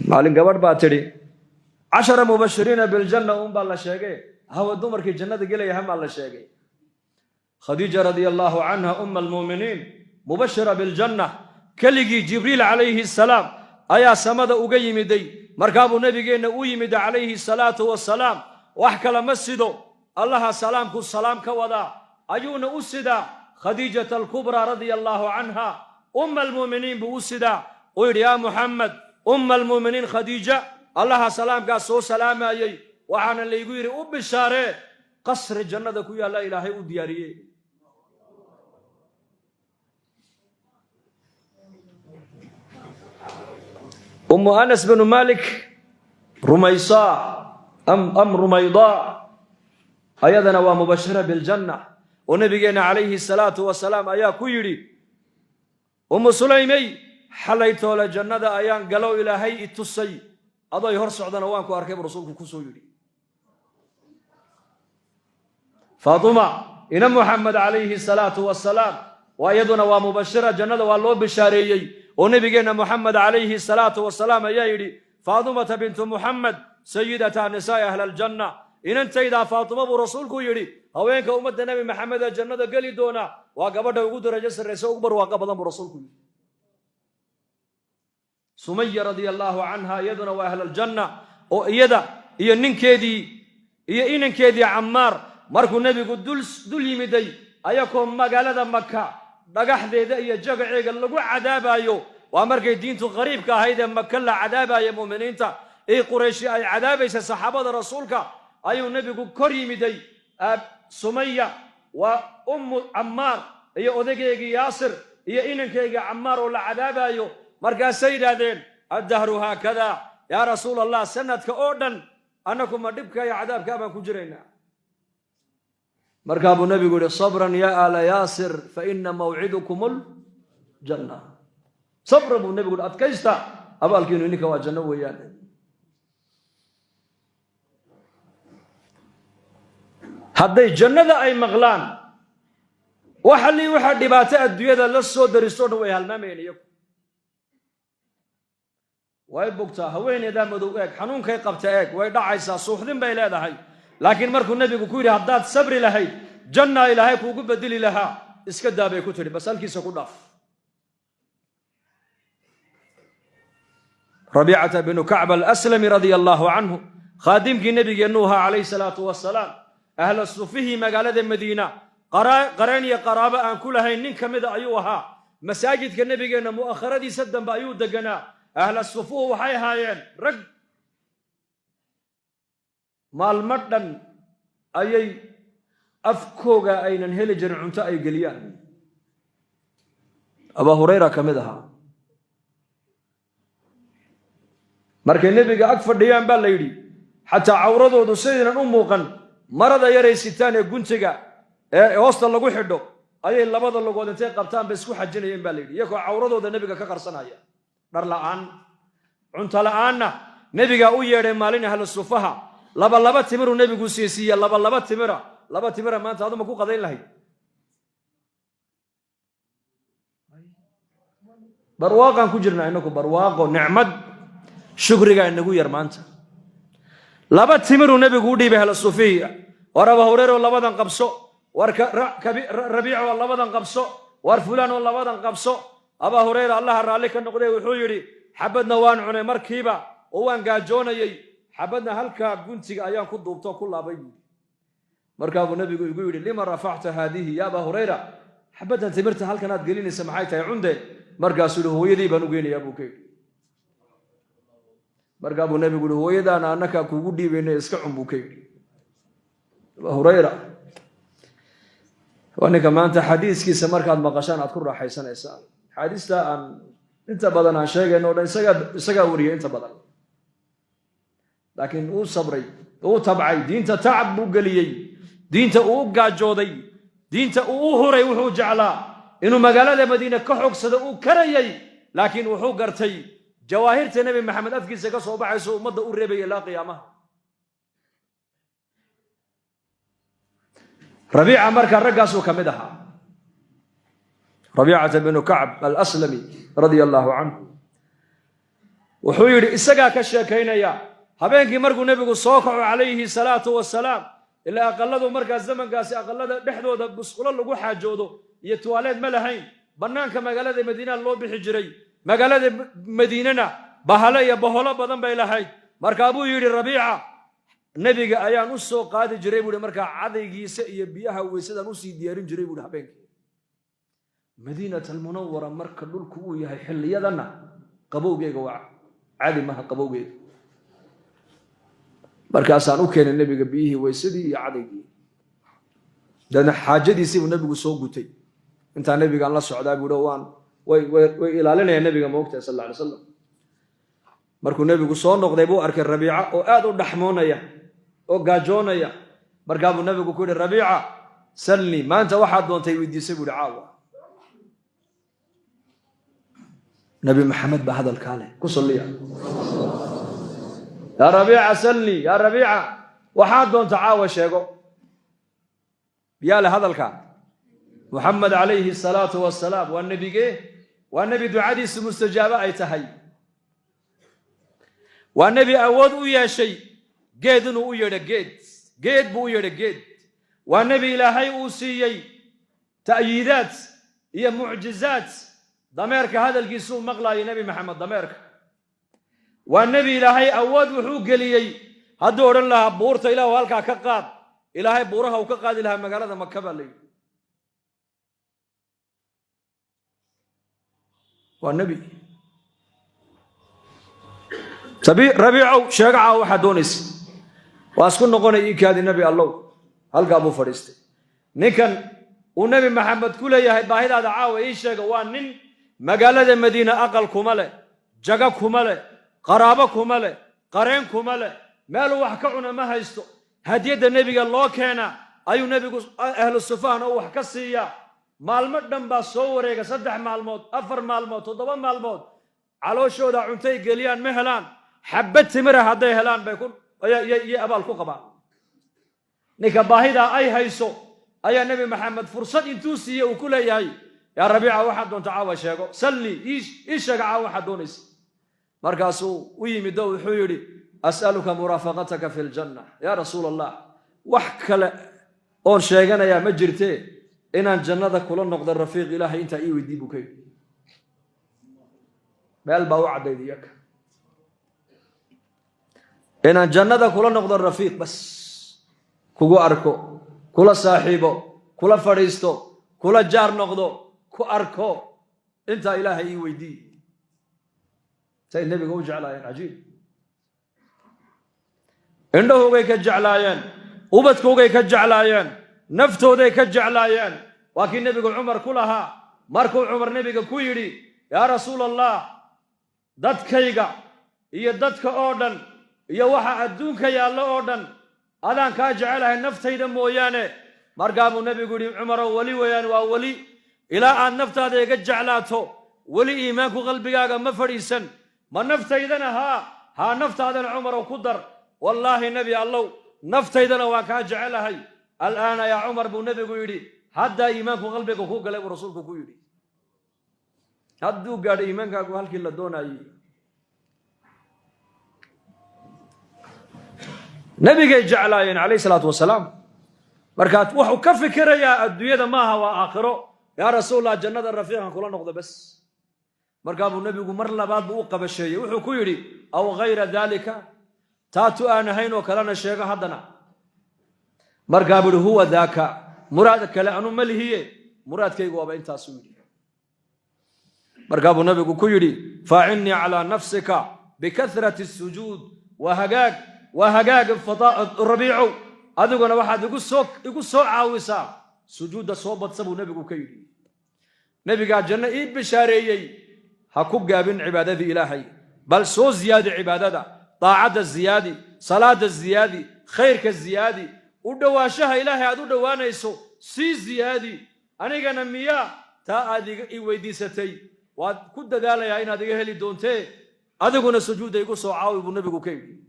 Maalin gabadh baa tidhi, 10 mubashiriina biljanna uunbaa la sheegay, hawa dumarkii jannada gelaya hamaa la sheegay. Khadiija radia allaahu canha, umma almu'miniin, mubashira biljanna. Keligii Jibriil calayhi asalaam ayaa samada uga yimiday. Markaabuu nabigeenna u yimid calayhi salaatu wasalaam. Wax kale ma sido, Allaha salaamku salaam ka wadaa ayuuna u sidaa. Khadiijata alkubraa radia allaahu canha, umma almu'miniin, buu u sidaa. Uu yidhi, "Yaa Muxamed, umma almu'miniin Khadiija Allaha salaamkaas soo salaamayey, waxaana laygu yidhi u bishaaree qasri jannada ku yaalla Ilaahay u diyaariyey." Ummu Anas binu Malik, Rumaysaa am Rumaydaa, ayadana waa mubashira biljanna, oo nabigeenna calayhi salaatu wasalaam ayaa ku yidhi, "Ummu Sulaymey, xalay toole jannada ayaan galow Ilaahay i tusay, adoy hor socdana waan ku arkay," buu rasuulku kusoo yidhi. Faatima ina Muxamed calayhi salaatu wasalaam waa iyaduna waa mubashira, jannada waa loo bishaareeyey, oo nabigeenna Muxamed calayhi salaatu wasalaam ayaa yidhi, "Faatimata bintu Muxamed sayidata nisaa'i ahli aljanna." Inantaydaa Faatimo, buu rasuulku yidhi, haweenka ummadda Nebi Maxamed ee jannada geli doona waa gabadha ugu darajo sarraysa, ugu barwaaqo badan, buu rasuulku yidhi. Sumaya radia allaahu canha iyaduna waa ahlaljanna, oo iyada iyo ninkeedii iyo inankeedii Cammaar markuu nebigu dul yimiday, ayakoo magaalada Maka dhagaxdeeda iyo jagaceega lagu cadaabayo, waa markay diintu qariibka ahayd ee Maka la cadaabaya mu'miniinta ee Qurayshi ay cadaabaysa saxaabada rasuulka, ayuu nebigu kor yimiday. Sumaya waa ummu Cammaar iyo odaygeygii Yaasir iyo inankeygii Cammaar oo la cadaabayo. Markaasay yidhaahdeen, "Addahru haakada yaa Rasuul Allah, sanadka oo dhan annakuma dhibka iyo cadaabkaa baan ku jiraynaa?" Markaa buu nebigu yihi, "Sabran ya aala Yaasir, fa ina mawcidukum aljanna." Sabra, buu nebigu yihi, adkaysta, abaalkiinu ininka waa janno weeyaan. Hadday jannada ay maqlaan, waxalii waxaa dhibaato adduunyada la soo daristo o dhan way halmaamayeen iyagu. Way bugtaa haweeneydaa madow, eeg xanuunkay qabta, eeg way dhacaysaa, suuxdin bay leedahay. Laakiin markuu nebigu ku yidhi, "Haddaad sabri lahayd jannaa Ilaahay kuugu bedeli lahaa," "Iska daa," bay ku tidhi, "bas halkiisa ku dhaaf." Rabiicata binu Kacb Alaslami radia allaahu canhu, khaadimkii nebigeennu ahaa calayhi salaatu wasalaam, ahla sufihii magaalada Madiina, qareen iyo qaraabo aan ku lahayn nin ka mida ayuu ahaa. Masaajidka nebigeenna mu'akharadiisa dambe ayuu deganaa. Ahla sufuhu waxay ahaayeen rag maalmo dhan ayay afkooga aynan heli jirin cunto ay geliyaan. Abaa Hurayra ka mid ahaa. Markay nebiga ag fadhiyaan baa la yidhi, xataa cawradoodu sidaynan u muuqan, marada yaray sitaan ee guntiga ee hoosta lagu xidho ayay labada lugood intay qabtaan bay isku xajinayeen, baa la yidhi, iyagoo cawradooda nebiga ka qarsanaya. Dhar la'aan, cunto la'aanna nebigaa u yeedhay maalin ahlu sufaha. Laba laba timiruu nebigu siisiiye, laba laba timira. Laba timira maanta aduma ku qadayn lahayd? Barwaaqaan ku jirnaa inaku, barwaaqo, nicmad, shukrigaa inagu yar maanta. Laba timiruu nebigu u dhiibay ahla sufiya. "War Aba Hureyro, labadan qabso. War Rabiico, labadan qabso. War fulaan oo labadan qabso." Abaa Hureyra, Allaha raalli ka noqday, wuxuu yidhi, "Xabadna waan cunay markiiba oo waan gaajoonayey, xabadna halkaa guntiga ayaan ku duubto ku laabay," buui. Markaabuu nebigu igu yidhi, "Lima rafacta haadihi ya Abaa Hurayra? Xabaddan timirta halkanaad gelinaysa maxay tahay? Cunde." Markaasuu yihi, "Hooyadii baan u geynayaa," buu ka yidhi. Markaa buu nebigu yihi, "Hooyadaana annakaa kuugu dhiibayna, iska cun," buu ka yidhi. Abaa Hurayra waa ninka maanta xadiiskiisa markaad maqashaan aad ku raaxaysanaysaan. Axaadiista aan inta badan aan sheegayno o dhan isagaa wariyay inta badan, laakiin uu sabray, uu tabcay, diinta tacab buu geliyey, diinta uu u gaajooday, diinta uu u huray. Wuxuu jeclaa inuu magaalada Madiine ka xogsado, uu karayay, laakiin wuxuu gartay jawaahirta Nebi Maxamed afkiisa ka soo baxayso ummadda u reebaya ilaa qiyaamaha. Rabiica markaa raggaasuu ka mid ahaa, Rabiicata binu Kacb Alaslami radia allaahu canhu. Wuxuu yidhi, isagaa ka sheekaynaya, habeenkii markuu nebigu soo kaco calayhi salaatu wasalaam, ilaa aqalladu markaas zamankaasi aqallada dhexdooda musqulo lagu xaajoodo iyo tuwaaleed ma lahayn. Bannaanka magaalada Madiina loo bixi jiray. Magaalada Madiinana bahalo iyo boholo badan bay lahayd. Markaa buu yidhi Rabiica, nebiga ayaan u soo qaadi jiray, buuhi, markaa cadaygiisa iyo biyaha weysadaan usii diyaarin jiray, buuhi, habeenkii. Madiinat Almunawara marka dhulku uu yahay xilliyadanna qabowgeyga waa cadi maha qabowgeega. Markaasaan u keenay nebiga biyihii weysadii iyo cadaygii. Dabeedna xaajadiisii buu nebigu soo gutay. Intaa nebigaan la socdaa, buuhi, waan way ilaalinaya nebiga, moogtahay, sal alla alay slam. Markuu nebigu soo noqday buu arkay Rabiica oo aad u dhaxmoonaya oo gaajoonaya. Markaa buu nebigu ku yidhi, "Rabiica, salnii, maanta waxaad doontay weydiisay," buu yihi "caawa." Nabi Maxamed baa hadalkaa leh, ku salliya. "Yaa Rabiica, salnii, yaa Rabiica, waxaad doonta caawa sheego." Yaa leh hadalka? Muxamed calayhi salaatu wasalaam. Waa nebigee? Waa nebi ducadiisu mustajaabo ay tahay. Waa nebi awood u yeeshay geed inuu u yeedho. Geed, geed buu u yeedho, geed. Waa nebi Ilaahay uu siiyey ta'yiidaad iyo mucjizaad. Dameerka hadalkiisuu maqlaayay Nebi Maxamed, dameerka. Waa nebi Ilaahay awood wuxuu geliyey, hadduu odhan lahaa buurta Ilaahu halkaa ka qaad, Ilaahay buuraha uu ka qaadi lahaa magaalada Maka, baa la yidhi. Waa nebi. "Rabiicow, sheego caawa waxaad doonaysa." Waa isku noqonay. "Iikaadi, Nebi Allow." Halkaa buu fadhiistay. Ninkan uu Nebi Maxamed ku leeyahay "baahidaada caawa ii sheega" waa nin magaalada Madiine aqal kuma leh, jago kuma leh, qaraabo kuma leh, qareen kuma leh, meeluu wax ka cuna ma haysto. Hadiyadda nebiga loo keena ayuu nebigu ahlu sufahna u wax ka siiyaa. Maalmo dhan baa soo wareega, 3 maalmood, 4 maalmood, 7 maalmood. Calooshooda cuntay geliyaan ma helaan. Xabad timira hadday helaan bay ku iyo abaal ku qabaan. Ninka baahidaa ay hayso ayaa Nebi Maxamed fursad intuu siiyey uu ku leeyahay, "Yaa Rabiica, waxaad doonta caawa sheego. Salli, ii sheega caawa waxaad doonaysa." Markaasuu u yimid oo wuxuu yidhi, "As'aluka muraafaqataka fi ljanna, yaa Rasuul Allah. Wax kale oon sheeganayaa ma jirtee, inaan jannada kula noqdo rafiiq Ilaahay intaa ii weydii," buu ka yidhi. Meel baa u caddayd iyaka. "Inaan jannada kula noqdo rafiiq, bas kugu arko, kula saaxiibo, kula fadhiisto, kula jaar noqdo, ku arko, intaa Ilaahay ii weydii." Say nebiga u jeclaayeen, cajiib. Indhahoogay ka jeclaayeen, ubadkoogay ka jeclaayeen, naftooday ka jeclaayeen. Waa kii nebigu Cumar ku lahaa, markuu Cumar nebiga ku yidhi, "Yaa Rasuul Allah, dadkayga iyo dadka oo dhan iyo waxa adduunka yaallo oo dhan adaan kaa jecelahay, naftayda mooyaane." Markaa buu nebigu yidhi, "Cumarow, weli weeyaan, waa weli. Ilaa aad naftaada iga jeclaato, weli iimaanku qalbigaaga ma fadhiisan." "Ma naftaydana?" "Haa, haa, naftaadana, Cumarow, ku dar." "Wallaahi, Nebi Allow, naftaydana waan kaa jecelahay." "Al'aana, yaa Cumar," buu nebigu yidhi, "haddaa iimaanku qalbiga ku galay," buu rasuulku ku yidhi. Hadduu gaadho iimaankaagu halkii la doonayey. Nebigay jeclaayeen calayh salaatu wasalaam. Markaa wuxuu ka fikirayaa adduunyada maaha, waa aakhiro. "Yaa Rasuulallah, jannada rafiiqan kula noqdo bas." Markaa buu nebigu mar labaad buu u qabasheeyey. Wuxuu ku yidhi, "Aw hayra daalika, taatu aan ahayn oo kalena sheego haddana." Markaa buu yihi, "Huwa daaka, muraad kale anu ma lihiye, muraadkaygu waaba intaasuu yidhi. Markaa buu nabigu ku yidhi, "Faacinnii calaa nafsika bikahrati sujuud." Waa hagaag, waa hagaag, Rabiicow, adiguna waxaad igu soo caawisaa sujuudda soo badsa, buu nebigu ka yidhi. Nebigaa janno ii bishaareeyey. Ha ku gaabin cibaadadii Ilaahay, bal soo ziyaadi cibaadada, daacadda ziyaadi, salaada ziyaadi, khayrka ziyaadi, u dhowaanshaha Ilaahay aad u dhowaanayso sii ziyaadi. Anigana miyaa taa aad i weydiisatay waad ku dadaalayaa inaad iga heli doontee, adiguna sujuudda igu soo caawi, buu nebigu ka yidhi.